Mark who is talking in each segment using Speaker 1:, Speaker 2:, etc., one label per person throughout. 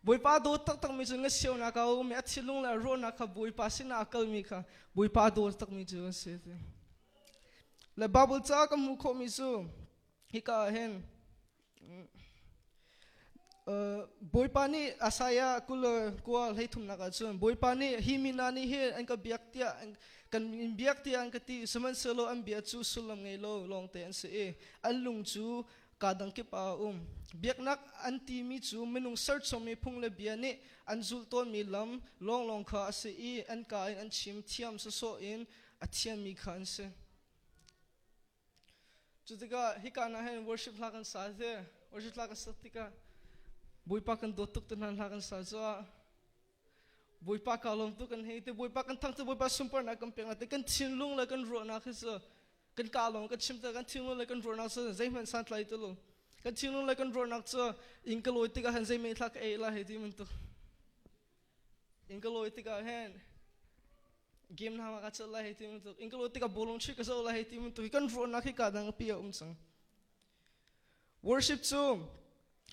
Speaker 1: Bawipa dawt taktak mi cu na sionak a um i a thinlung le a ruahnak kha Bawipa sinah a kalmi kha Bawipa dawt takmi cu an si ti. Le Bible ca ka hmuh khawhmi cu hika ah hin Bawipa nih Isaiah 29 hleithumnak ah cun Bawipa nih hi mi hna nih hin an ka biak tiah kan in biak tiah an ka ti sihmanhsehlaw an bia cu sullam ngei lo lawngte an si i an lung cu kaa dang kip ah a um. Biaknak an timi cu minung serchommi phung le bia nih an zulh tawnmi lam lawnglawng kha a si i an kaa in an chim thiam sawsawh in a thiammi kha an si. Cu tikah hika na hin worship hla kan sa te worship hla kan sak tikah Bawipa kan dawt tuk te hna hla kan sa cu ah Bawipa ka lawm tuk kan hei te Bawipa kan thang te Bawipa sunparnak kan pek te kan thinlung le kan ruahnak hi cu kan ka lawng kan chim te kan thinlung le kan ruahnak cu zeihmanh santlai ti lo kan thinlung le kan ruahnak cu inn ka lawi tikah hin zei mei thla ka ei la hei ti bantuk inn ka lawi tikah hin game na ma ka cel lai hei ti bantuk inn ka lawi tikah bawlung chuih ka zo lai hei ti bantuk hi kan ruahnak hi ka dang pi a um cang worship cu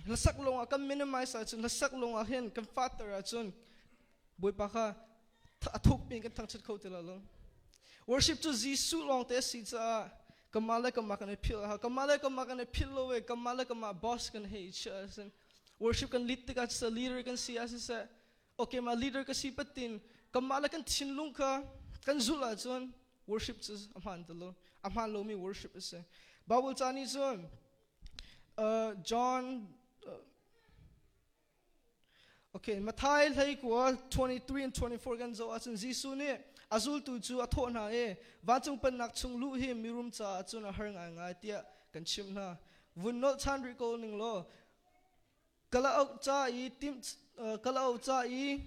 Speaker 1: hlasak lawng ah kan minimize ahcun hlasak lawng ah hin kan fatter ahcun Bawipa kha a thukpi in kan thangṭhat kho ti lo. Worship cu Jesuh lawng te a si caah kamah le kamah kan i philh a hau. Kamah le kamah kan i philh lo i kamah le kamah boss kan hei i chiah ahcun worship kan lead tikah siseh leader kan si ah siseh okay ma leader ka si patin kamah le kan thinlung kha kan zulh ahcun worship cu a hmaan ti lo. A hmaan lomi worship a si. Bible ca nih cun John Okay, Matthai hleikua 23 and 24 kan zoh ahcun Jesuh nih a zultu cu a thawh hna i vancung pennak chung luh hi mirum caah cun a har ngaingai tiah kan chimh hna. Vun nolh ṭhan rih ko ning law kalauk ca i timh kalauk ca i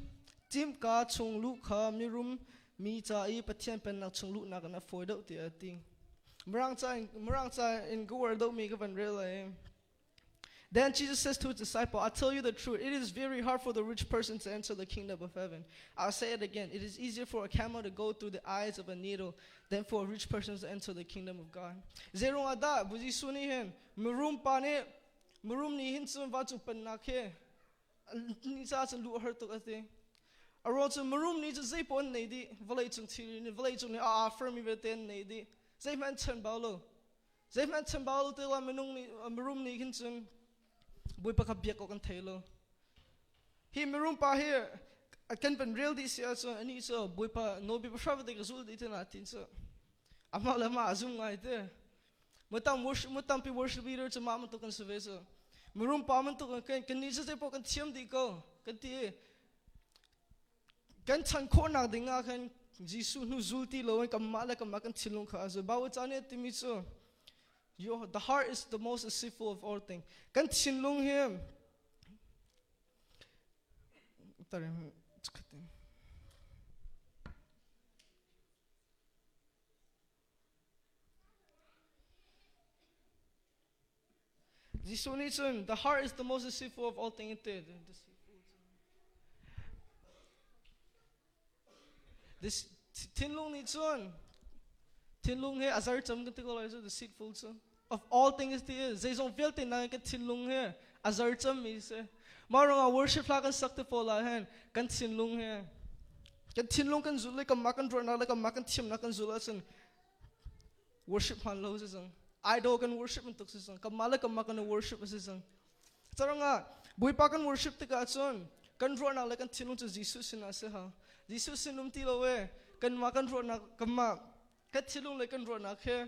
Speaker 1: timhka chung luh kha mirum mi ca i Pathian pennak chung luhnak in a fawi deuh tiah a ti. Mirang ca in Mirang ca in ka uar deuhmi ka van rel lai. Then Jesus says to his disciple, I tell you the truth, it is very hard for the rich person to enter the kingdom of heaven. I'll say it again, it is easier for a camel to go through the eyes of a needle than for a rich person to enter the kingdom of God. Zeirung ah dah Bu Jesuh nih hin mirum pa nih mirum nih hin cun vancung pennak hi ni ca cun luh a har tuk a ti. A ruang cu mirum nih cu zei paoh an nei dih, vawlei cung thil nih vawlei cung nih a offer mi vialte an nei dih. Zeihmanh an chan bau lo. Zeihmanh chambau lo te wa minung nih mirum nih khin cun Bawipa kha biak awk an thei lo. Hi mirum pa hi kan van rel dih si ahcun anih cu Bawipa nawlbia pahra te ka zul dih te na tin cu amah le amah a zum ngai te. Mutam worship mutampi worship leader cu mah bantuk kan si ve cu. Mirum pa bantuk kan kan nih cu zei kan thiam dih ko kan ti kan chan khawhnak ding ah khan Jesuh hnu zul ti lo in kanmah le kanmah kan thinlung kha a zul. Bible ca nih a timi cu your, the heart is the most deceitful of all things. Kan thinlung hi Jesuh nih cun the heart is the most deceitful of all things ti This thinlung nih cun thinlung hi a zar cam kan ti ko lai cu deceitful cu of all things ti zeizong vialte na kan thinlung hi a zar cam mi si mah ruangah worship hla kan sak te pawl ah hin kan thinlung hi kan thinlung kan zulh le kanmah kan ruahnak le kanmah kan thiamnak kan zulh ahcun worship hman lo si cang idol kan worship bantuk si cang kanmah le kanmah kan worship si cang carangah Bawipa kan worship tikah cun kan ruahnak le kan thinlung cu Jesuh sinah si ha Jesuh sin um ti lo e kanmah kan ruahnak kanmah kan thinlung le kan ruahnak he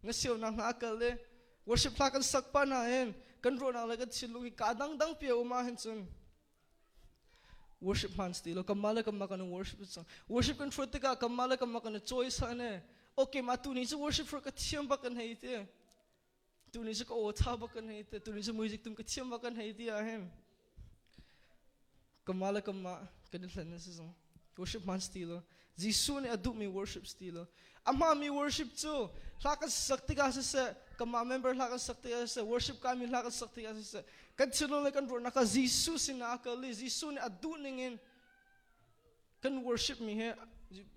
Speaker 1: na sionak hna akal le worship hla kan sak pa na hin kan ruahnak le kan thinlung hi ka dang dang pia um ah hin cun worship hman ti lo kamma le kamma kan worship cang worship kan hruat tikah kamma le kamma kan choice ne okay ma tu ni cu worship hruat ka thiam bak kan hei ti tu ni cu ka aw tha bak kan hei ti tu ni cu music tum ka thiam bak kan hei ti ah hin kamma le kamma kan i hlen si zong worship hman ti lo Jesuh nih a duhmi worship ti lo a hmami worship cu hla kan sak tikah siseh kanmah member hla kan sak tikah siseh worship kaimi hla kan sak tikah siseh kan thinlung le kan ruahnak kha Jesuh sinah a kal i Jesuh nih a duh ningin kan worship mi hi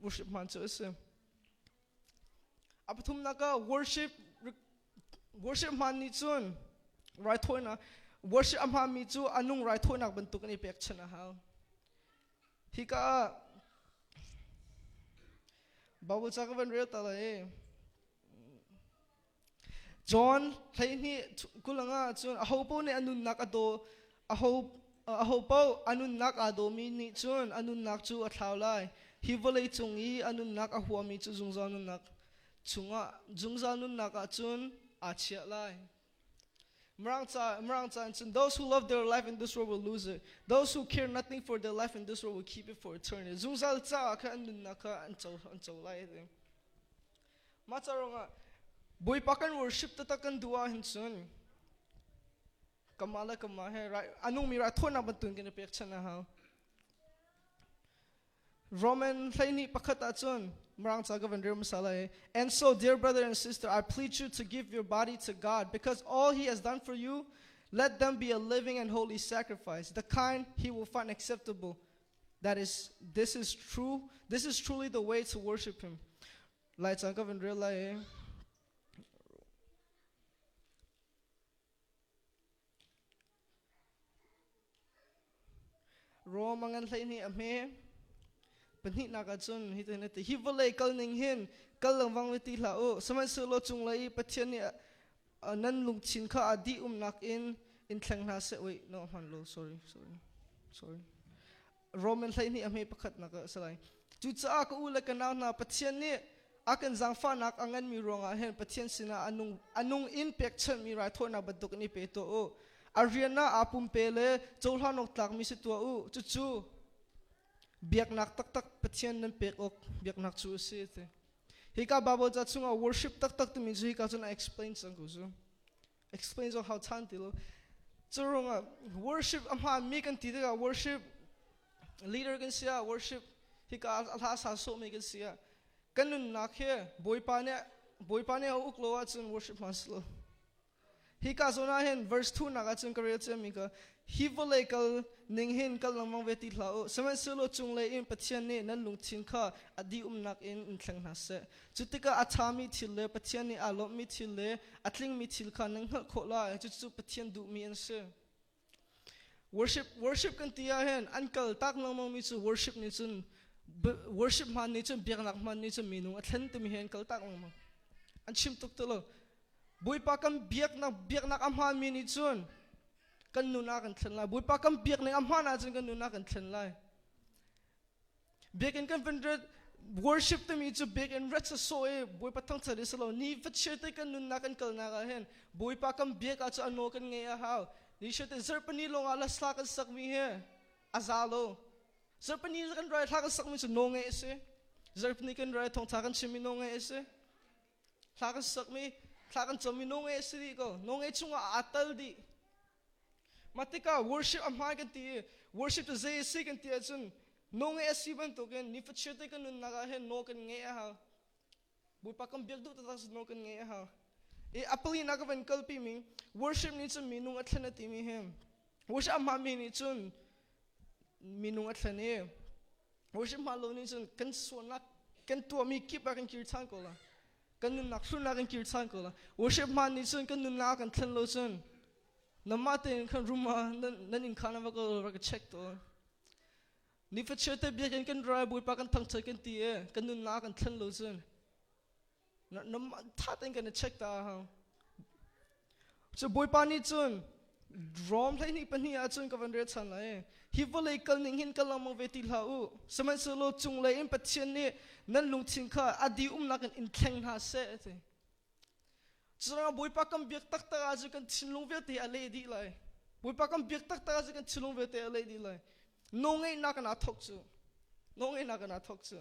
Speaker 1: worship hman cu a si a pathumnak ah worship worship hman nih cun raithawinak. Worship a hmaanmi cu a nung raithawinak bantuk in i pekchanh a hau. Hika ah Bible ca ka van rel ta lai. John 12 kulanga cun aho paoh nih a nunnak a daw aho aho paoh a nunnak aa dawmi nih cun a nunnak cu a thlau lai. Hi vawlei cung i a nunnak a huami cu zungzal nunnak chungah zungzal nunnak ah cun aa chiah lai. Mirang ca Mirang ca in cun those who love their life in this world will lose it. Those who care nothing for their life in this world will keep it for eternity. Zungzal caah khan an nunnak kha an co an co lai. Mah ca ruangah Bawipa kan worship taktak kan duh ahhin cun kamah le kamah he right a nungmi raithawinak bantukin kan i pekchanh a hau. Roman 12 pakhat ahcun Mirang ca ka van rel hmasa lai. And so, dear brother and sister, I plead you to give your body to God because all he has done for you, let them be a living and holy sacrifice, the kind he will find acceptable. That is, this is true. This is truly the way to worship him. Lai cang ka van rel lai. Rom a ngan 12 a hme. Pahnihnak ah cun hitin a ti, hi vawlei kal ning hin kal lengmang ve ti hlah u. Sihmanhsehlaw cunglei i Pathian nih nan lungthin kha a dih umnak in in thleng hna seh. Wait, no, hman lo, sorry, sorry, sorry. Roman 12 a hme pakhatnak ah a si lai. Cucaah ka u le ka nau hna, Pathian nih a kan zaangfahnak a nganmi ruangah hin Pathian sinah a nung, a nung in pekchanhmi raithawinak bantukin i pe tuah u. A rian ah aa pumpe le cohlan awk tlakmi si tuah u. Cucu biaknak taktak Pathian nan pek awk biaknak cu a si. Ti. Hika Bible ca chungah worship taktak timi cu hika cun a explain cang ko cu. Explain zong hau chan ti lo. Cu worship a hmaanmi kan ti tikah worship leader kan si ah worship hika a hla sa sawhmi kan si ah kan nunnak hi Bawipa nih Bawipa nih a uk lo ahcun worship hmaan si lo. Hika zawn ah hin verse 2 nak ahcun ka rel ciami ka hi vawlei kal ning hin kal lengmang ve ti hlah u sihmanhsehlaw cunglei in Pathian nih nan lungthin kha a dih umnak in in thleng hna seh. Cu tikah a ṭhami thil le Pathian nih aa lawmhmi thil le a tlingmi thil kha nan hngalh khawh lai. Cucu Pathian duhmi an si. Worship, worship kan ti ahhin an kal tak lengmangmi cu worship nih cun worship hman nih cun biaknak hman nih cun minung a thlen timi hi an kal tak lengmang. An chim tuk ti lo. Bawipa kan biaknak biaknak a hmaanmi nih cun kan nun a kan thlen lai. Bawipa kan biakning a hmaan ahcun kan nun a kan thlen lai. Biakinn kan van rat worship timi cu biakinn rat sawsawh i Bawipa thangṭhat i si lo ni vachir te kan nunnak kan kalnak ah hin Bawipa kan biak ah cu a nawl kan ngeih a hau. Ni te zarhpini lawng ah lasla kan sakmi hi a za lo. Zarhpini kan rai thla kan sakmi cu nawl ngeih a si. Zarhpini kan rai thawngṭha kan chimmi nawl ngeih a si. Thla kan sakmi thla kan cammi nawl ngeih a si dih ko. Nawl ngeih chungah aa tal dih. Mah tikah worship a hmaan kan ti i worship cu zei a si kan ti ahcun nawl ngeih a si bantukin nifachiar te kan nunnak ah hin nawl kan ngeih a hau. Bawipa kan biak duh taktak cu nawl kan ngeih a hau. I a palinak ka van kalpi mi worship nih cun minung a thlen a timi hi worship a hmaanmi nih cun minung a thlen i worship hmaan lo nih cun kan sualnak kan tuahmi kip ah kan kir ṭhan ko la. Kan nunnak hlunnak kan kir ṭhan ko la. Worship hmaan nih cun kan nunnak a kan thlen lo cun Namah tein khan room ah nan inn khan va ka rak check to. Nifachiar te biakinn kan rai Bawipa kan thangṭhat kan ti e kan nunnak kan thlen lo cun namah tha tein kan i check ta hang. Cu Bawipa nih cun Rom 12:2 ah cun ka van rel chan lai. Hi vawlei kal ning hin kal lengmang ve ti hlah u. Sihmanhsehlaw cunglei in Pathian nih nan lungthin kha a dih umnak in in thleng hna seh a ti. Curuangah Bawipa kan biak taktak ahcun kan thinlung vialte a leh dih lai. Bawipa kan biak taktak ahcun kan thinlung vialte a leh dih lai. Nawlngeihnak in aa thawk cu. Nawlngeihnak in aa thawk cu.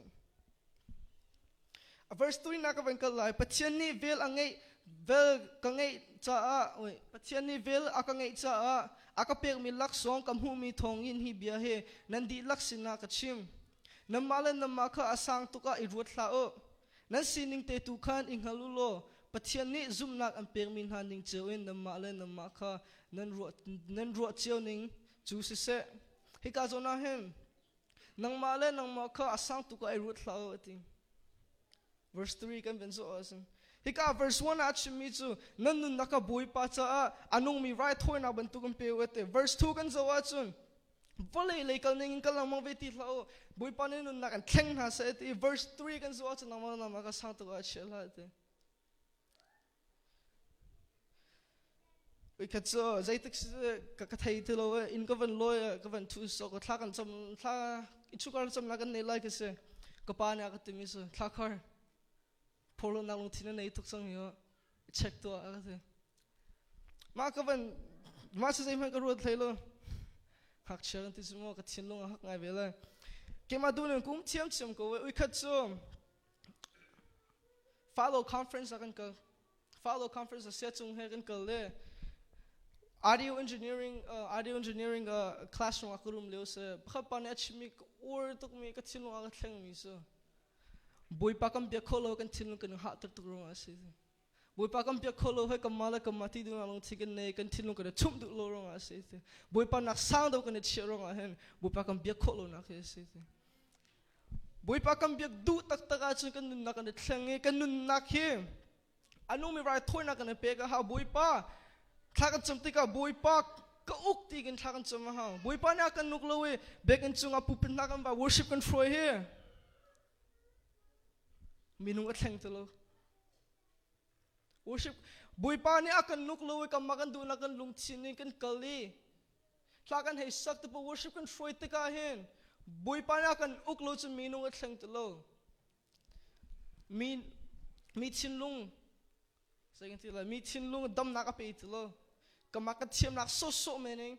Speaker 1: A verse 3 nak ka van kal lai. Pathian nih vel a ngeih vel ka ngeih caah wait, Pathian nih vel a ka ngeih caah a ka pekmi laksawng ka hmuhmi thawngin hi bia hi nan dihlak sinah ka chim. Nanmah le nanmah kha a sang tuk ah i ruat hlah u. Nan sining te tu khan i hngal u law Pathian nih zumhnak an pekmi hna ning cio in nanmah le nanmah kha nan ruah, nan ruah cio ning cu siseh. Hika zawn ah hin nangmah le nangmah kha a sang tuk ah i ruat hlah u a ti. Verse 3 kan van zoh ahcun. Hika verse 1 ah a chimmi cu nan nunnak a Bawipa caah a nungmi raithawinak bantuk in pe u ati. Verse 2 kan zoh ahcun vawlei lei kal ning in kal lengmang ve ti hlah u. Bawipa nih nunnak an thleng hna seh ati. Verse 3 kan zoh ahcun nangmah nangmah ka sang tuk ah chia hlah ati. Khat cu zeitik ka thei ti lo inn ka van lawi ka van thu so ka thla kan cam thla ichukar camnak kan nei lai ka si ka pa nih a ka timi cu thla khar phorhlawtnak lungthin a nei tuk cang hi check tuah a ka ti mah ka van mah cu zeihmanh ka ruat hlei lo ngakchia kan ti cu maw ka thinlung a hak ngai ve lai keimah duh ning kum thiam thiam ko ui khat cu Follow conference ah kan kal. Follow conference ah siacung he kan kal le audio engineering audio engineering classroom ah ka rum lio si. Pakhat pa nih a chimmi ka uar tukmi ka thinlung ah ka thlengmi cu Bawipa kan biak kho lo kan thinlung kan hah tuk tuk ruangah a si. Bawipa kan biak kho lo hoi kanmah le kanmah ti duhnak lungthin kan nei kan thinlung kan i chumh duh lo ruangah a si. Bawipa nak sang deuh kan i chiah ruangah hin Bawipa kan biak khawh lonak hi a si. Bawipa kan biak duh taktak ahcun kan nunnak kan i thleng i kan nunnak hi a nungmi raithawinak kan i pek a hau. Bawipa thla kan cam tikah Bawipa ka uk ti kan thla kan cam a hau. Bawipa nih a kan nuk lo i biakinn cungah pulpit hna kan va worship kan hruai hi minung a thleng ti lo. Worship Bawipa nih a kan nuk lo i kanmah kan duhnak kan lungthin in kan kal i Thla kan hei sak te worship kan hruai tikah hin Bawipa nih a kan uk lo cu minung a thleng ti lo. Mi mi thinlung zei kan ti lai mi thinlung damnak a pe ti lo. Kamah ka thiamnak sawhsawh men in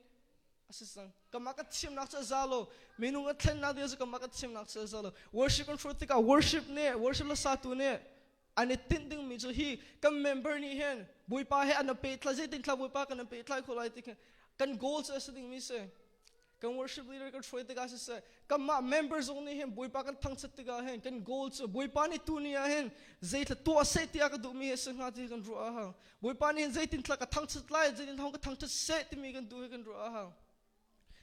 Speaker 1: a si cang. Kamah ka thiamnak cu a za lo. Minung a thlennak ding cu kamah ka thiamnak cu a za lo. Worship kan hruai tikah worship nih worship la satu nih an i tinh dingmi cu hi kan member nih hin Bawipa he an pehtlai zeitin thla Bawipa kan pehtlai kho lai ti kan goal cu a si dingmi si kan worship leader kan hruai tikah siseh kanmah member zong nih hin Bawipa kan thangchat tikah hin kan goal cu Bawipa nih tu ni ah hin zeithla tuah seh tiah ka duhmi hi a si hnga ti kan ruah a hau Bawipa nih hin zeitin thla ka thangchat lai zeitin thong ka thangchat seh timi kan duh hi kan ruah a hau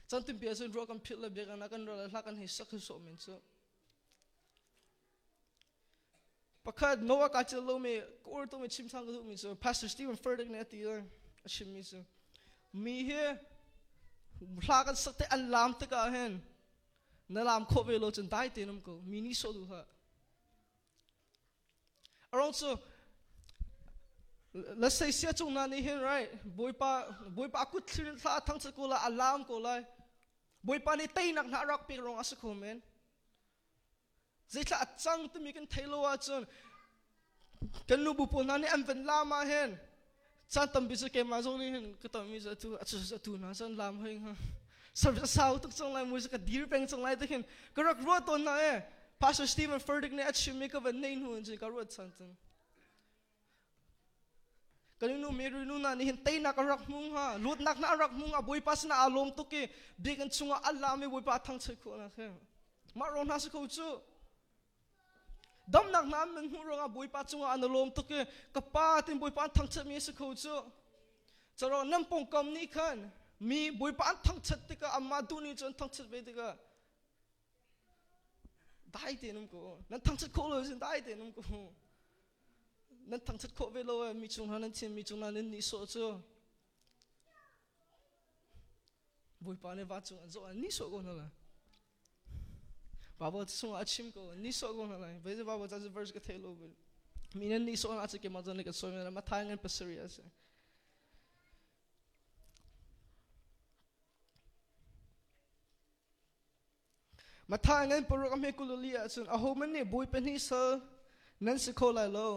Speaker 1: chan timpi ahcun ruah kan philh le biakinn ah kan ral hla kan hei sak hi sawh men cu Pakhat Noah ka cil lomi ka ur tukmi chim ṭhan ka duhmi cu Pastor Stephen Furtick nih a ti a chimmi cu mi hi hla kan sak te an laam tikah hin na laam khawh ve lo cun dai tein um ko mi nih sawh duh hlah arong cu let's say sia cung na nih hin right bawipa bawipa kut thlir thla thang ko lai a laam ko lai bawipa nih teinak hna rak pek rong a si kho men Zeithla a cang timi kan thei lo ahcun kan nubu pawl hna nih an van lam ah hin caan tampi cu keimah zong nih hin ka tonmi cu atu atu atu hna cun lam hoi hnga service a sau tuk cang lai mu ka dir peng cang lai tihin ka rak ruah tawn hna e Pastor Stephen Furtick nih a chimmi ka van nei hnu in cun ka ruat cang cun Kan nu Mary nu na nih hin teinak a rak hmu hnga luatnak na a rak hmu hnga Bawipa sinah aa lawm tuk i biakinn chungah a lam i Bawipa a thangchiat khawh nak hi mah ruang hna si ko cu damnak na an hmuh ruangah Bawipa cungah an lawm tuk i ka pa tin Bawipa an thangchiat mi si ko cu caro nan pongkam nih khan mi Bawipa an thangchiat tikah amah duh nih cu an thangchiat ve tikah dai tein um ko nan thangchiat khawh lo sin dai tein um ko Nan thangṭhat khawh ve lo mi cung hna nan thin mi cung hna nan nihsawh cu Bawipa nih vancung an zoh an nihsawh ko hna lai. Bible chungah a chim ko nihsawh ko hna lai. Bible Bible ca verse ka thei lo mi nan nihsawh na cu keimah zong nih ka sawi mi Matthai ngan pasarih a si. Matthai ngan paruk a hme kululi ahcun ahohmanh nih bawi pahnih sal nan si kho lai lo.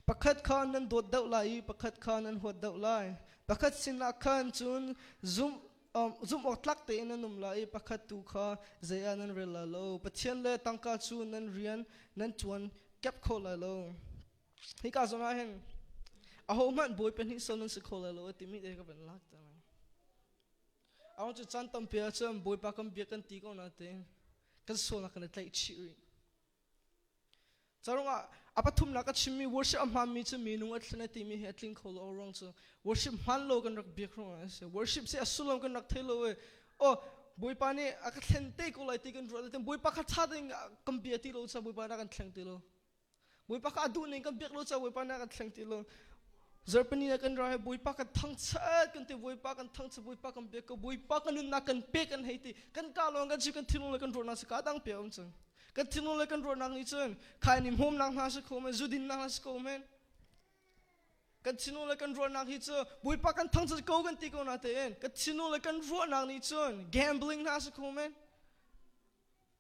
Speaker 1: Pakhat kha nan dawt deuh lai i pakhat kha nan huat deuh lai. Pakhat sinah khan cun zumh zumh awk tlak tein nan um lai i pakhat tu kha zei ah nan rel lai lo. Pathian le tangka cu nan rian nan ṭuan kep kho lai lo. Hika zawn ah hin ahohmanh bawi pahnih sal nan si kho lai lo a timi te ka van lak ta lai. Aung cu caan tampi ahcun Bawipa kan biak kan ti ko nain kan sualnak kan i tlaih chih rih. Carungah a pathumnak a chimmi worship a hmaanmi cu minung a thlen a timi hi a tling kho lo ruang cu worship hmaan lo kan rak biak ruangah a si. Worship si a sullam kan rak thei lo i oh Bawipa nih a ka thlen te ko lai ti kan ruah le Bawipa kha ṭha tein kan bia ti lo ca Bawipa nih a kan thleng ti lo. Bawipa kha a duh ning kan biak lo ca Bawipa nih a kan thleng ti lo. Zarhpini ah kan ra he Bawipa kan thangchat kan ti Bawipa kan thangchat Bawipa kan biak ko Bawipa kan nunnak kan pe kan hei ti kan ka lawng kan si kan thinlung le kan ruahnak si ka dang pe um cang kan thinlung le kan ruahnak nih cun khai ni hmawmnak hna si kho men zudinnak hna si ko men kan thinlung le kan ruahnak hi cu Bawipa kan thangchat ko kan ti ko na tein kan thinlung le kan ruahnak nih cun gambling hna si kho men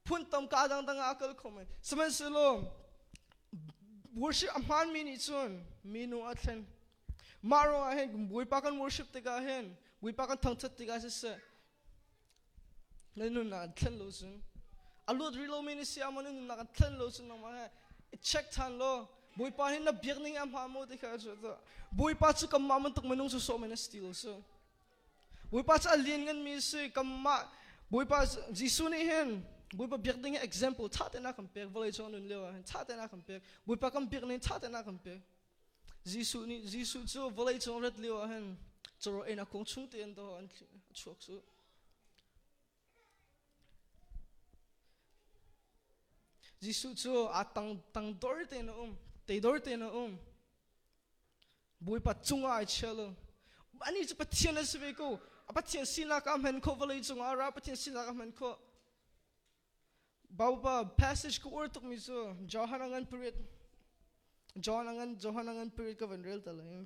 Speaker 1: phun tam ka dangdang ah a kal kho men sihmanhsehlaw worship a hmaanmi nih cun minu a thlen mah ruangah hin Bawipa kan worship tikah hin Bawipa kan thangthat tikah siseh na nunnak an thlen lo cun a luat rih lomi na si ah na nunnak an thlen lo cun nangmah he check than law Bawipa hi na biak ning a hmaan maw ti kha Bawipa cu kanmah bantuk minung cu sawh men a si ti lo su Bawipa cu a liannganmi a si. Kanmah Bawipa Jesuh nih hin Bawipa biak ding hi example ṭha tein a kan pek. Vawlei cung a nun lio ah hin ṭha tein a kan pek. Bawipa kan biak ning ṭha tein a kan pek. Jesuh nih Jesuh cu vawlei cung a rat lio ah hin cawraw einak kung chung tein dawh an chuak cu. Jesuh cu aa tang tangdor tein a um, teidor tein a um. Bawipa cungah ai chia lo. Anih cu Pathian a si ve ko. A Pathian sinak ah hman khawh vawlei cungah a ra Pathian sinak ah hman khawh. Bawipa passage ka uar tukmi cu Johan angan period John angan Johan angan period ka van rel ta lai.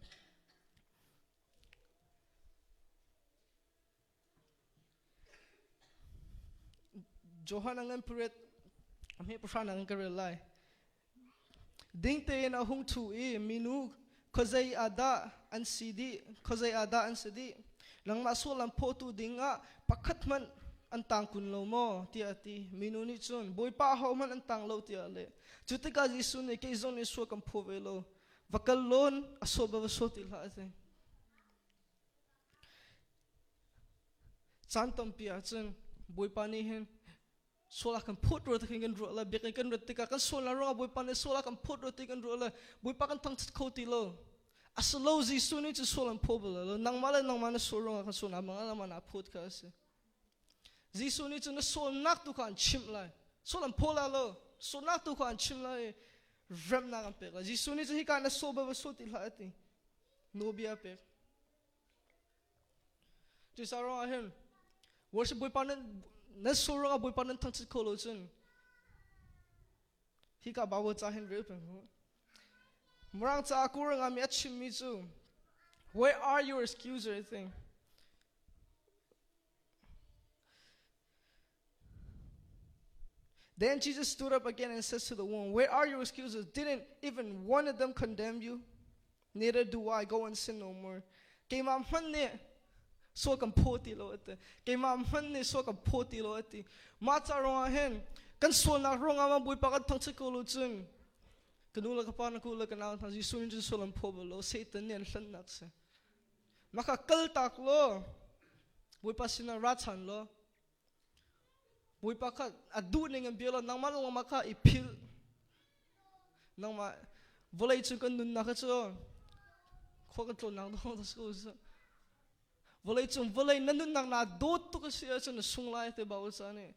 Speaker 1: Johan angan period a hme pahra nang ka rel lai. Ding tein a hung ṭhu i minu khuazei ah dah an si dih khuazei ah dah an si dih nangmah sullam phawtu dingah pakhat hmanh an tang kun lo maw tiah a ti minu nih cun bawipa ahohmanh an tang lo tiah a leh cu tikah Jesuh nih kei zong nih sual kan phaw ve lo va kal lawn a sual va va sual ti hlah a ti caan tampi ahcun bawipa nih hin sual a kan phawt rua ti kan ruah le biakinn kan rat tikah kan sualnak ruangah Bawipa nih sual a kan phawt rua ti kan ruah le Bawipa kan thangṭhat kho ti lo asilo Jesuh nih cu sual an phaw bal lo nangmah le nangmah na sual ruangah kan sualnak bang nangmah na phawt kha a si Jesuh nih cun na sualnak tu kha an chimh lai sual an phaw la lo sualnak tu kha an chimh lai remnak an pek lai Jesuh nih cun hika na sual bal va sual ti hlah a ti nawlbia a pek Cucaah ruangah hin worship Bawipa nan nan sual ruangah Bawipa nan thangṭhat kho lo cun hika Bible ca hin rel peng hu. Mirang ca kuranga mi a chimmi cu Where are your excuses? I think. Then Jesus stood up again and says to the woman, Where are your excuses? Didn't even one of them condemn you? Neither do I. Go and sin no more. Keimah hmanh nih sual kan phaw ti lo ati. Keimah hmanh nih sual kan phaw ti lo ati. Mah ca ruangah hin kan sualnak ruangah ma Bawipa kan thangchiat ko lo cun ka nu le ka pa na ku le ka nau hna Jesuh nih cun sual an phaw bal lo Satan nih an hlannak si. Mah kha kal tak law Bawipa sinah ra chan law Bawipa kha a duh ning in bia law nangmah le nangmah kha i philh. Nangmah vawlei cung kan nunnak kha cu khua kan tlawnnak dawng ta si ko su. Vawlei cung vawlei na nunnak naa dawt tuk a si ahcun na sung lai te Bible ca nih.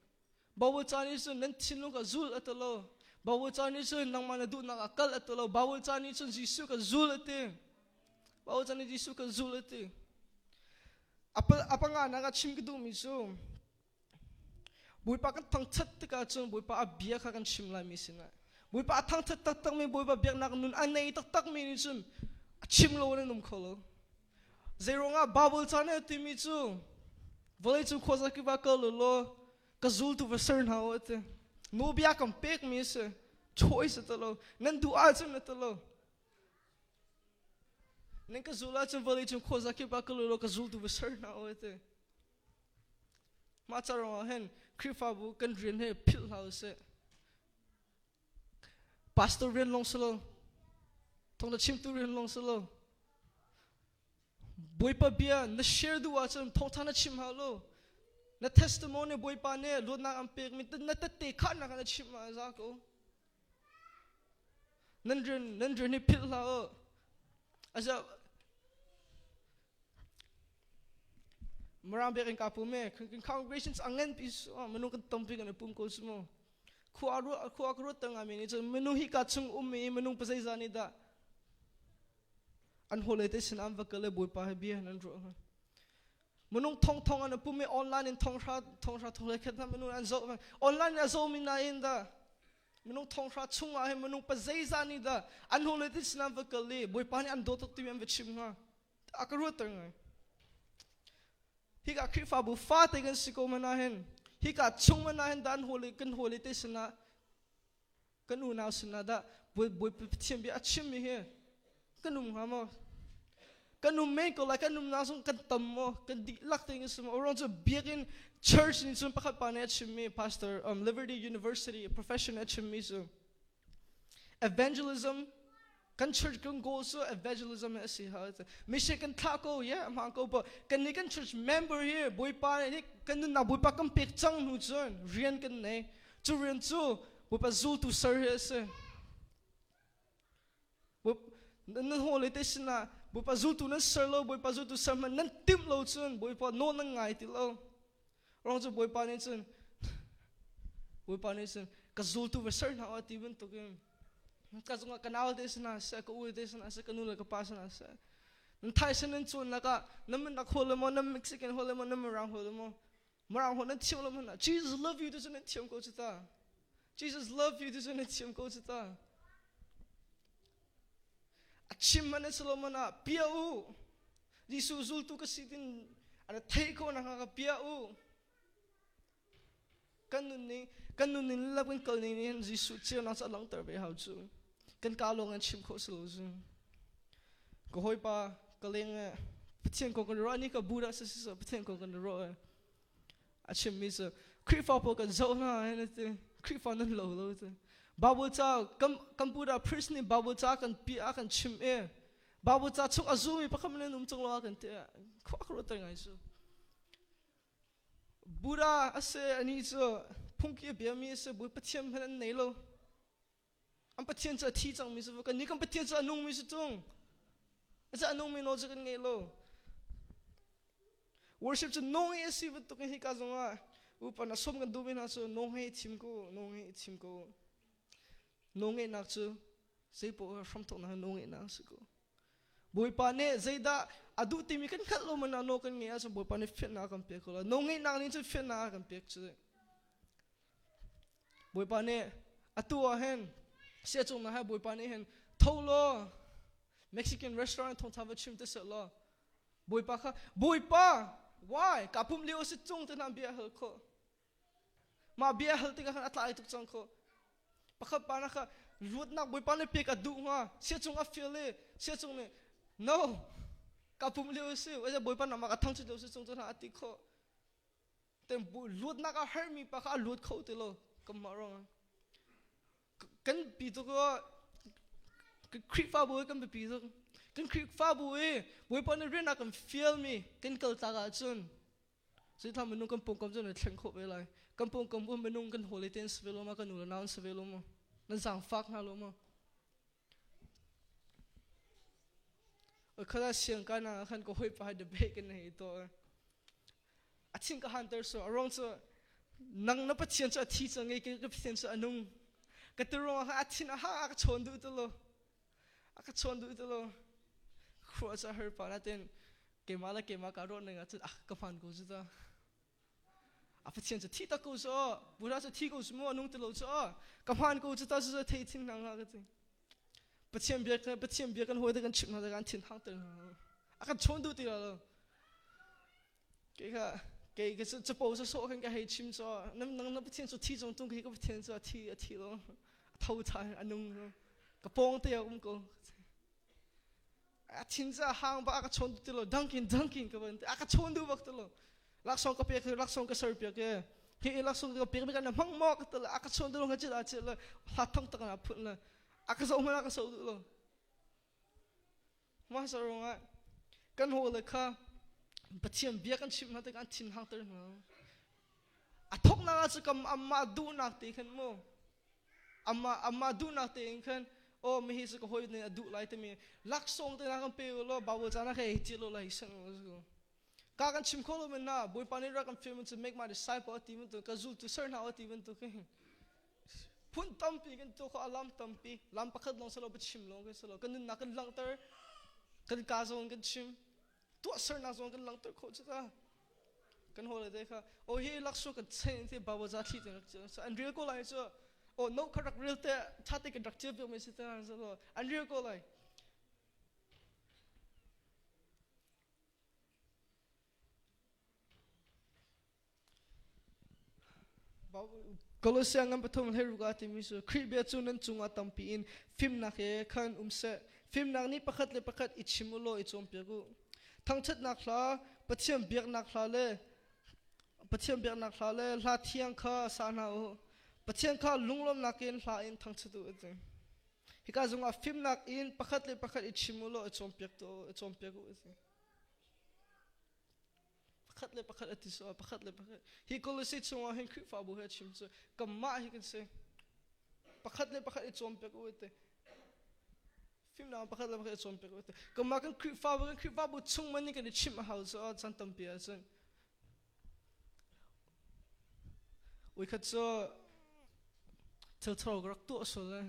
Speaker 1: Bible ca nih cun nan thinlung kha zul a ti lo. Bible ca nih cun nangmah na duhnak ah kal a ti lo. Bible ca nih cun Jesuh ka zul a ti. Bible ca nih Jesuh ka zul a ti. A panganak ah chim ka duhmi cu Bawipa kan thangṭhat tikah cun Bawipa a bia kha kan chim laimi sinah Bawipa a thangṭhat taktakmi Bawipa biaknak nun a nei taktakmi nih cun a chim lo in an um kho lo. Zeiruangah Bible ca nih a timi cu vawleicung khuazakip ah kal u law ka zultu va ser hna u a ti. Nawlbia kan pekmi a si. Choice a ti lo. Nan duh ahcun a ti lo. Nan ka zul ahcun vawleicung khuazakip ah kal u law ka zultu va ser hna u a ti. Mah ca ruangah hin Khrihfabu kan rian hi philh hlah u sih. Pastor rian lawng si lo, thawngtha chimtu rian lawng si lo. Bawipa bia na share duh ahcun thawngtha na chim hau lo. Na testimony Bawipa nih luatnak an pekmi na tette khahnak na chim ah za ko. Nan rian nan rian hi philh hlah u. Aza Mirang biakinn ka pum e. Kan congregations angan pi su minung kan tampi kan i pum ko su mu. Khua khua ka ruat tang mi nih cun minung hi ka chung um mi minung pazeizah nih dah an hawle te sin an va kal le Bawipa he bia nan ruah hnga. Minung thong thong an pum i online in thong hra thong hra thong le khat hna minung an zoh online in a zoh mi nain dah minung thong hra chung ah hin minung pazeizah nih dah an hawle te sin an va kal i Bawipa nih an dawt tuk timi an va chim hnga. A ka ruat ter ngai. Hika Khrihfabu fate kan si ko man ah hin hika chung man ah hin dah an hawle kan hawle te sinah kan unau sinah dah Bawipa Pathian bia a chimmi hi kan um hnga maw? Kan um men ko lai, kan umnak zong kan tam maw? Kan dihlak tein kan si maw? Ruang cu biakinn church nih cun pakhat pa nih a chimmi pastor Liberty University profession a chimmi cu evangelism kan church kan goal cu evangelism a si ha mission kan thlah ko yeah hmaan ko but kan nih kan church member hi Bawipa nih kan nunnak Bawipa kan pek cang hnu cun rian kan nei cu rian cu Bawipa zultu ser hi a si. Nan hawle te sinah Bawipa zultu nan ser lo, Bawipa zultu ser hmanh nan timh lo cun Bawipa nawl nan ngai ti lo. Rong cu Bawipa nih cun Bawipa nih cun ka zultu va ser hna ti bantuk in ka zungah ka nau te sinah seh, ka u te sinah seh, ka nu le ka pa sinah seh. Nan thai sin nan cawn lakah nan min rak hol maw, nan Mexican hol maw, nan Mirang hol maw, Mirang holh nan thiam lo hmanh ah Jesus love you ti cu nan thiam ko cu ta. Jesus love you ti cu nan thiam ko cu ta. A chim hmanh si lo hmanh ah pia u. Jesuh zultu ka si tin ana theih ko na ka pia u. Kan nun ning kan nun ning lap kan kal ning nih Jesuh ceunak cu a langhter ve hau cu. Kan ka lawng an chim khawh si lo cu. Ka hawipa ka leng Pathian kong kan ruah ni ka Buddha si si Pathian kong kan ruah a chimmi cu Khrihfa pawl kan zoh hna hen ti Khrihfa nan lo lo ti Bible ca kan kan Buddha priest nih Bible ca kan pi a kan chim e Bible ca chung a zumi pakhat nan um chung lo kan ti khua ka ruat ngai cu Buddha ase ani cu phungki biami ase bu Pathian hman an nei lo An Pathian cu a thi cangmi si kan nih kan Pathian cu a nungmi si tung. A nungmi nawl cu kan ngei lo. Worship cu nung i a si bantuk in hika zongah upa na som kan duhmi hna cu nung hei thim ko, nung hei thim ko. Nung ngeihnak cu zeipoh hramthawknak nung ngeihnak si ko. Bawipa nih zeidah a duh timi kan hngalh lo man ah nawl kan ngeih ahcun Bawipa nih fiannak a kan pek ko lai. Nawl ngeihnak nih cun fiannak a kan pek cu. Bawipa nih atu ah hin siacung na hai Bawipa nih hin tho law Mexican restaurant thawngtha va chim te seh law Bawipa kha Bawipa why ka pum lio si cung te na bia hal kho mah bia hal tikah khan a tlai tuk cang kho pakhat pa na kha luatnak Bawipa nih pek a duh hnga siacung a feel i siacung nih no ka pum lio si Bawipa na mah ka thang lio si cung te na a ti kho Ten luatnak a harmi pa kha a luat kho ti lo kanmah ruangah kan pi tuk Khrihfabu i kan biapi tuk kan Khrihfabu i Bawipa nih rian a kan fialmi kan kal tak ahcun zeithla minung kan pawngkam cu nan thleng khawh ve lai kan pawngkam um minung kan hawle te an si ve lo ma kan nu le nau an si ve lo ma nan zaangfak hna lo ma Khala siang ka na khan ka hoi pa debate kan hei to a thin ka hanter so a ruang cu nang na pathian cu a thi cang i ka pathian cu a nung ka ti ruang ah a thin a ha a ka chawn duh ti lo a ka chawn duh ti lo khua cu a har pa natin keimah le keimah ka ruah ning ah cun ah ka hmaan ko cu ta a pathian cu thi tak ko cu Buddha cu thi ko cu mu a nung ti lo cu ka hmaan ko cu ta cu thei thin hna nga ka ti Pathian bia Pathian bia kan hawi te kan chimh hna kan thin hang ter hna a kan chawn duh ti lo Kei kha kei ka cu capo cu sawh khan ka hei chim cu nang nang na Pathian cu thi cung tung khi ka Pathian cu a thi a thi lo a tho tha a nung ka pawng te a um ko a thin cu a hang ba a ka chawn ti lo dangkin dangkin ka van a ka chawn duh bak ti lo laksawng ka pek laksawng ka ser piak ke hi laksawng ka pek mi kan hmang maw ka ti a ka chawn duh lo ka cil a cil hla thong tak na phun la a ka zoh hmanh a ka so duh lo Mah sa ruangah kan hawile kha Pathian bia kan chimh hna tikah an thin hangter hna. A thawknak ah cu kam amah duhnak te khan mu amah amah duhnak te in khan oh mihi cu ka hawi nih a duh lai timi laksawng te na kan pe u law Bible ca na hei ti lo lai san u ka kan chim kho lo men na Bawipa nih rak kan film cu make my disciple ti bantuk ka zultu ser hna ti bantuk hin. Phun tampi kan tuah kho a lam tampi. Lam pakhat lawng si lo biachim lawng kan si lo. Kan nunnak kan langhter. Kan ka zong kan chim. Tuahsernak zong kan langhter khawh cu ta. Kan haw le te kha o hi laksawng kan chen te Bible za thli te rak so an real ko lai cu o no kha rak real te tha te kan rak cia piak mi si te so an real ko lai. Kolossia ngan pathum hlei ruk ah timi cu Khrih bia cu nan cungah tampi in fimnak he khan um seh. Fimnak nih pakhat le pakhat i chim u law i cawnpiak u. Thangṭhatnak hla, Pathian biaknak hla le Pathian biaknak hla le hla thiang kha sa hna u. Pathian kha lunglawmhnak in hla in thangṭhat u a ti. Hika zongah fimnak in pakhat le pakhat i chim u law i cawnpiak u, i cawnpiak u a ti. Pakhat le pakhat a ti so pakhat le pakhat. Hi Kolose chungah hin Khrihfabu he a chim cu kanmah hi kan si. Pakhat le pakhat i cawnpiak u ti. Fimnak pakhat le pakhat i cawnpiak u ti. Kanmah kan Khrihfabu kan Khrihfabu chung man nih kan i chimh a hau cu chan tampi ahcun. Uikhat cu thil tharo ka rak tuah sual le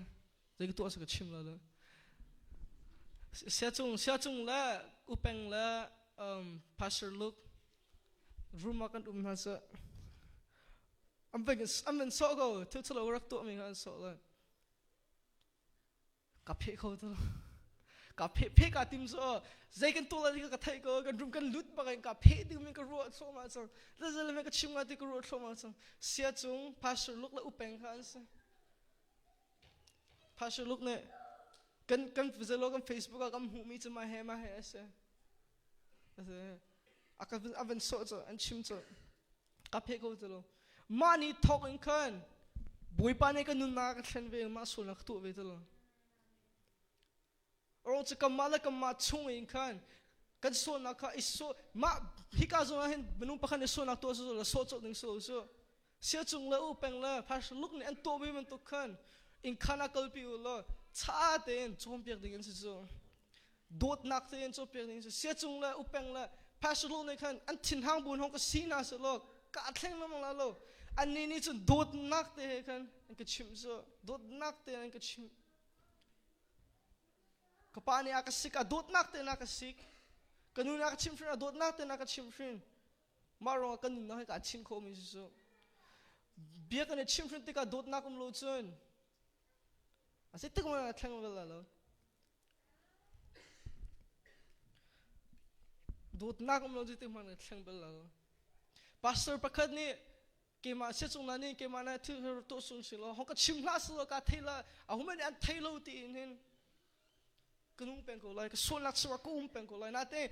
Speaker 1: zei ka tuah sa ka chim lo le siacung siacung le upeng le um, pastor Luke room ah kan um hna cu an van an van sawh ko thil thalo rak tuah mi kha an sawh le ka pheh kho tu ka pheh pheh ka tim cu zei kan tuah lai ka theih ko kan room kan lut bak in ka pheh ding mi ka ruah thluahmah cang le le ka chim nga ti ka ruah thluahmah cang siacung pastor Luke le upeng kha an si Pastor Luke nih kan kan zelo kan Facebook ah kan hmuhmi cu mah he mah he a si. A ka a van sawh cu an chim cu ka pheh ko cu lo. Mah ni thawk in khan Bawipa nih ka nunnak a ka thlen ve mah sualnak ka tuah ve ti lo. Ro cu kanmah le kanmah chung in khan kan sualnak kha i sawh mah hika zawn ah hin minung pakhat nih sualnak tuah cu sawh cawh ding si lo cu sia cung le u peng le pastor Luke nih an tuah mi bantuk khan inn khan ah kalpi u law cha tein cawnpiak ding an si cu dawtnak tein cawnpiak ding si sia cung le u peng le pastor Luke nih khan an thinhang bu hong ka si na se law ka thleng lengmang la lo annih nih cun dawtnak te he khan an ka chimh cu dawtnak te an ka chimh Ka pa nih a ka sik, a dawtnak tein a ka sik. Ka nu nih a ka chimhhrin, a dawtnak tein a ka chimhhrin. Mah ruangah kan nunnak hi kaa chim khawhmi si cu. Bia kan i chimhhrin tikah dawtnak um lo cun a si tik a thleng bal lo. Dawtnak um lo cu tik hmanh a thleng bal lo. Pastor pakhat nih keimah sia cung na nih keimah na thil tuah sung si lo hong ka chim hlah si lo ka thei la a hum an thei lo ti in hin ka nung peng ko lai ka sualnak sura ka um peng ko lai nate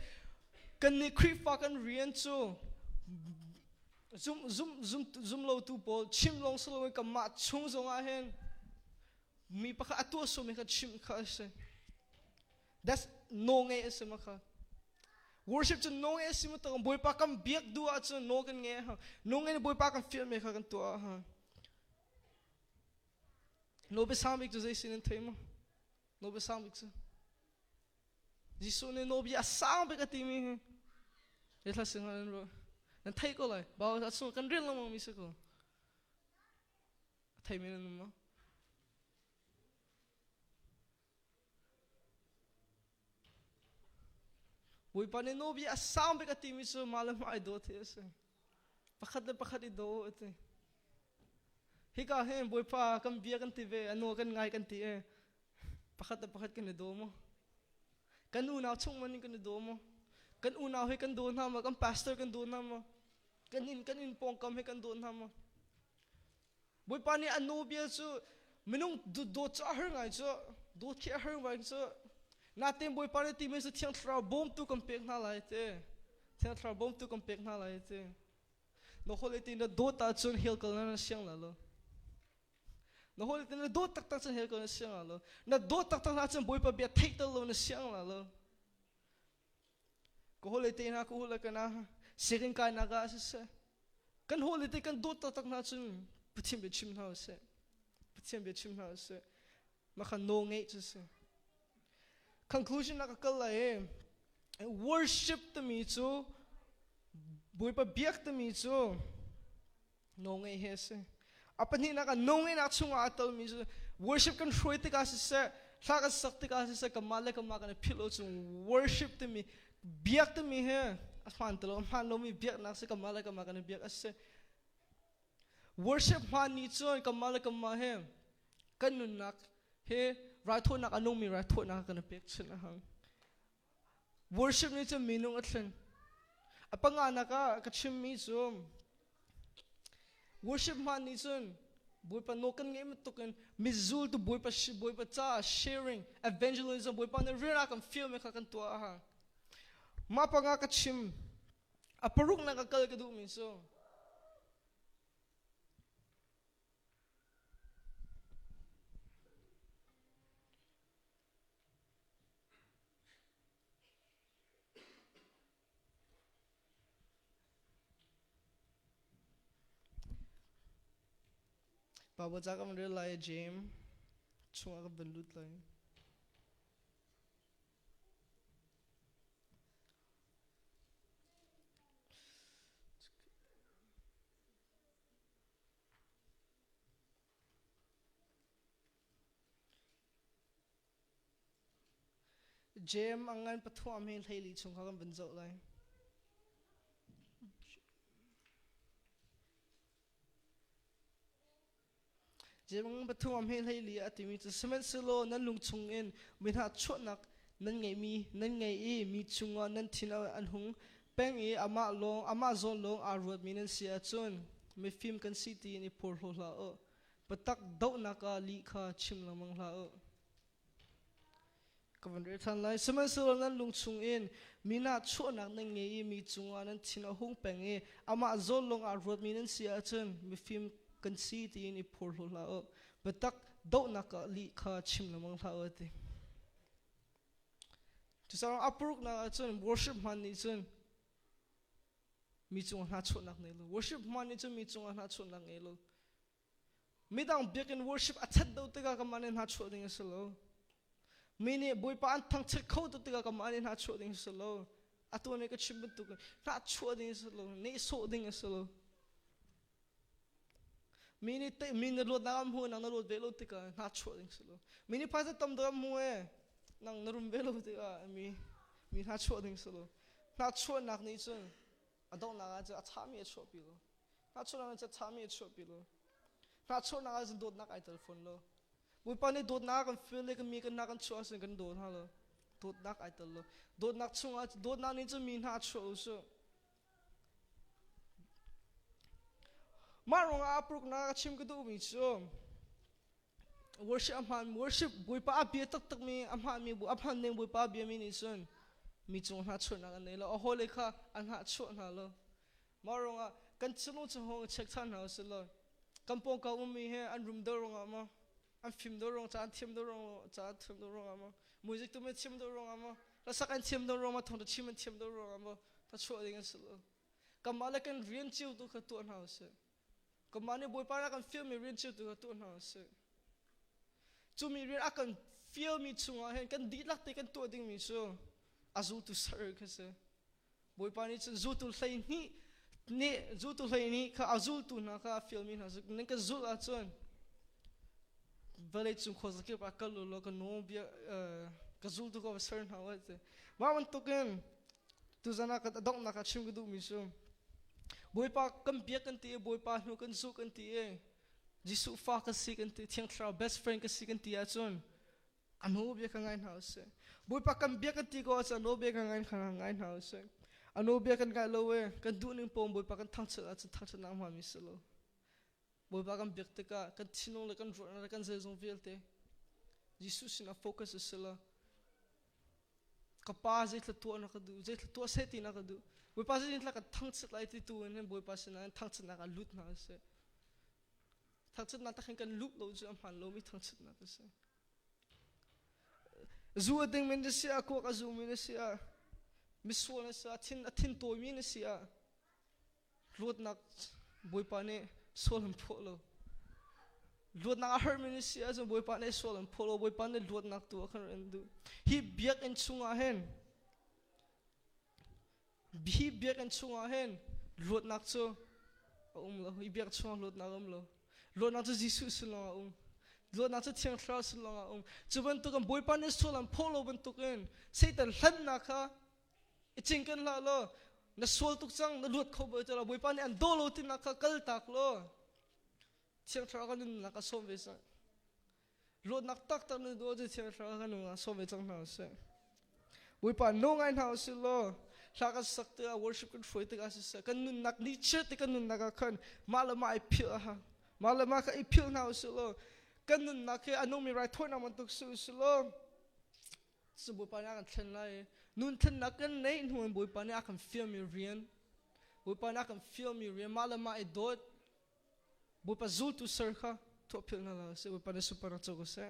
Speaker 1: kan nih Khrihfa kan rian cu zum zum zum zum lo tu pawl chim long si lo kan mah chung zong ah hin mi pakhat a tuah sumi kha chim kha a si That's no nge a si ma kha. Worship cu no nge a si ma to Bawipa kan biak duh ahcun no kan nge ha. No nge Bawipa kan fial me kha kan tuah ha. No biasang bik cu zei sin in thei ma? No biasang bik cu. Jesuh nih no bia a sang bik a timi hi. He thla sing an ro. Nan thei ko lai. Bawi a chung kan ril lengmang mi si ko. A thei mi nan um ma? Bawipa nih nawbia a sang bik a timi cu mah le mah i dawt hi a si. Pakhat le pakhat i daw a ti. Hika hin Bawipa kan bia kan ti ve, a nawl kan ngai kan ti e. Pakhat le pakhat kan i daw maw? Kan unau chung man in kan i daw maw? Kan unau hi kan daw hna maw? Kan pastor kan daw hna maw? Kan inn kan inn pawngkam hi kan daw hna maw? Bawipa nih a nawbia cu minung dawt cu a har ngai cu dawt khi a har ngai cu natein Bawipa nih timi cu Thiang Thlarau bawmtu kan pek hna lai ti Thiang Thlarau bawmtu kan pek hna lai ti na hol ti na dawt ahcun hell kal na siang la lo na hol ti na dawt taktak cun hell kal na siang la lo na dawt taktak ahcun Bawipa bia theih tal lo na siang la lo ka hawle te hna ka hawle ka na sianginn kainak ah siseh kan hawle te kan dawt taktak hna cun Pathian bia chim hna usih Pathian bia chim hna usih mah kha nawl ngeih cu si conclusion ah ka kal lai i worship timi cu Bawipa biak timi cu nawl ngeih hi a si. A pahnihnak ah nawlngeihnak chungah aa telmi cu worship kan hruai tikah siseh, hla kan sak tikah siseh, kanmah le kanmah kan i philh lo chung worship timi biak timi hi a hmaan ti lo, a hmaan lomi biaknak si kanmah le kanmah kan i biak a si. Worship hmaan nih cun kanmah le kanmah he kan nunnak he raithawinak a nungmi raithawinak kan i pekchanh a hang. Worship nih cun minung a thlen. A panganak ah ka chimmi cu worship hman nih cun Bawipa nawl kan ngeih bantuk in mizul tu Bawipa Bawipa ca sharing evangelism Bawipa nih rian a kan fial mi kha kan tuah a hang. Mah panga ka chim. A paruknak ka kal ka duhmi cu Bible ca kan rel lai James chungah kan van lut lai. Jeim a ngan pathuam hi 14 chung kha kan vun zoh lai. Jeim a ngan pathuam hi 14 a timi cu sihmanhsehlaw nan lung chungin mi hna chuahnak nan ngeihmi nan ngei i mi chungah nan thin an hung peng i amah lawng amah zawn lawng aa ruatmi nan si ahcun mifim kan si tiin i phorhlaw hlah u. Biatak dohnak ah lih kha chim lengmang hlah u. Ka van rel ṭhan lai. Sihmanhsehlaw nan lung chungin mi nahchuahnak nan ngei i mi cungah nan thin a hung peng i amah zawn lawng ah ruatmi nan si ahcun mifim kan si tiin i phorhlaw hlah u. Biatak dohnak ah lih kha chim lengmang hlah u a ti. Cucaah a paruknak ahcun worship hman nih cun mi cungah hnahchuahnak ngei lo. Worship hman nih cun mi cungah hnahchuahnak ngei lo. Midang biakinn worship a chat do tikah kanmah nih hnahchuah ding a si lo. Mi nih Bawipa an thangchiat kho tu tikah kanmah nih hnahchuah ding a si lo. Atu nih ka chim bantuk in hnahchuah ding a si lo, nehsawh ding a si lo. Mi nih te mi na luatnak an hmu nang na luat ve lo tikah hnahchuah ding a si lo. Mi nih phaisa tam deuh an hmu e nang na rum ve lo tikah mi mi hnahchuah ding a si lo. Hnahchuahnak nih cun a donghnak ah cun a ṭhami a chuahpi lo. Hnahchuahnak nih cun a ṭhami a chuahpi lo. Hnahchuahnak ah cun dawtnak ai tel fawn lo. Bawipa nih dawtnak a kan feel le kan mi kan hna kan chuah ahcun kan daw hna lo. Dawtnak ai tel lo. Dawtnak chungah dawtnak nih cun mi hna a chuah u su. Mah ruangah a pruknak a chim ka duhmi cu worship a hmaan worship Bawipa a bia taktakmi a hmaanmi bu a hmaan ning Bawipa a biami nih cun mi cung hnahchuahnak an nei lo a hawile kha an hnahchuah hna lo mah ruangah kan thinlung cu hong check ṭhan hna usih law kan pawngkam ummi hi an rum deuh ruangah maw an fim deuh ruang ca an thiam deuh ruang ca an thiam deuh ruangah maw music tu an thiam deuh ruangah maw hlasak an thiam deuh ruangah maw thawngṭha chim an thiam deuh ruangah maw thachuah ding an si lo kanmah le kan rian cio tu kha tuah hna usih Kanmah nih Bawipa nih a kan fialmi rian cio tu kha tuah hna usih. Cu mi rian a kan fialmi chungah hin kan dihlak te kan tuah dingmi cu a zultu ser kha si. Bawipa nih cun zultu 12 nih zultu 12 kha a zultu hna kha a fialmi hna cu nan ka zulh ahcun vawlei cung khuazakip ah kal u law ka nawlbia ka zultu ka va ser hna u ti. Mah bantukin tuzan ah ka donghnak ah chim ka duhmi cu Bawipa kan biak kan ti i Bawipa hnu kan zulh kan ti i Jesuh fa ka si kan ti Thiang Thlarau best friend ka si kan ti ahcun a nawlbia kha ngai hna usih. Bawipa kan biak kan ti ko ahcun a nawlbia kha ngai hna ngai hna usih. A nawlbia kan ngai lo i kan duh ning paoh Bawipa kan thangchiat ahcun thangchiatnak hmaami si lo. Bawipa kan biak tikah kan thinlung le kan ruahnak le kan zeizong vialte Jesuh sinah focus a si lo. Ka pa zeithla tuah na ka duh zeithla tuah seh ti na ka duh Bawipa zeithla kan thangchiat lai ti tu in Bawipa sinah thangchiatnak ah lut hna sih thangchiatnak tak hin kan lut lo cu a hmaan lomi thangchiatnak a si zu a ding mi na si ah kuak a zu mi na si ah misual na si ah thin a thin tawi mi na si ah luatnak Bawipa nih sual an phuah lo luatnak a harmi na si ahcun Bawipa nih sual an phuah lo Bawipa nih luatnak tu a kan ran duh hi biakinn chungah hin hi biakinn chungah hin luatnak cu a um lo hi biak chungah luatnak a um lo. Luatnak cu Jesuh sin lawng ah um. Luatnak cu Thiang Thlarau sin lawng ah um. Cu bantuk in Bawipa nih sual an phaw lo bantukin Satan hlannak kha i cingken hlah law na sual tuk cang na luat kho bal ti lo Bawipa nih an daw lo tinak kha kal tak law Thiang Thlarau kan nunnak a sawm ve cang. Luatnak taktak na duh cu Thiang Thlarau kan nunnak sawm ve cang hna usih. Bawipa no ngai hna usih law hla kan sak tikah worship kan hruai tikah siseh kan nunnak ni chiat ti kan nunnak ah khan mah le mah i philh a hang. Mah le mah kha i philh hna usih law kan nunnak hi a nungmi raithawinak bantuk si usih law cu Bawipa nih a kan thlen lai. Nun thlennak kan neih hnu in Bawipa nih a kan fialmi rian Bawipa nih a kan fialmi rian mah le mah i dawt Bawipa zultu ser kha tuah philh hna hlah usih. Bawipa nih sunparnak co ko seh.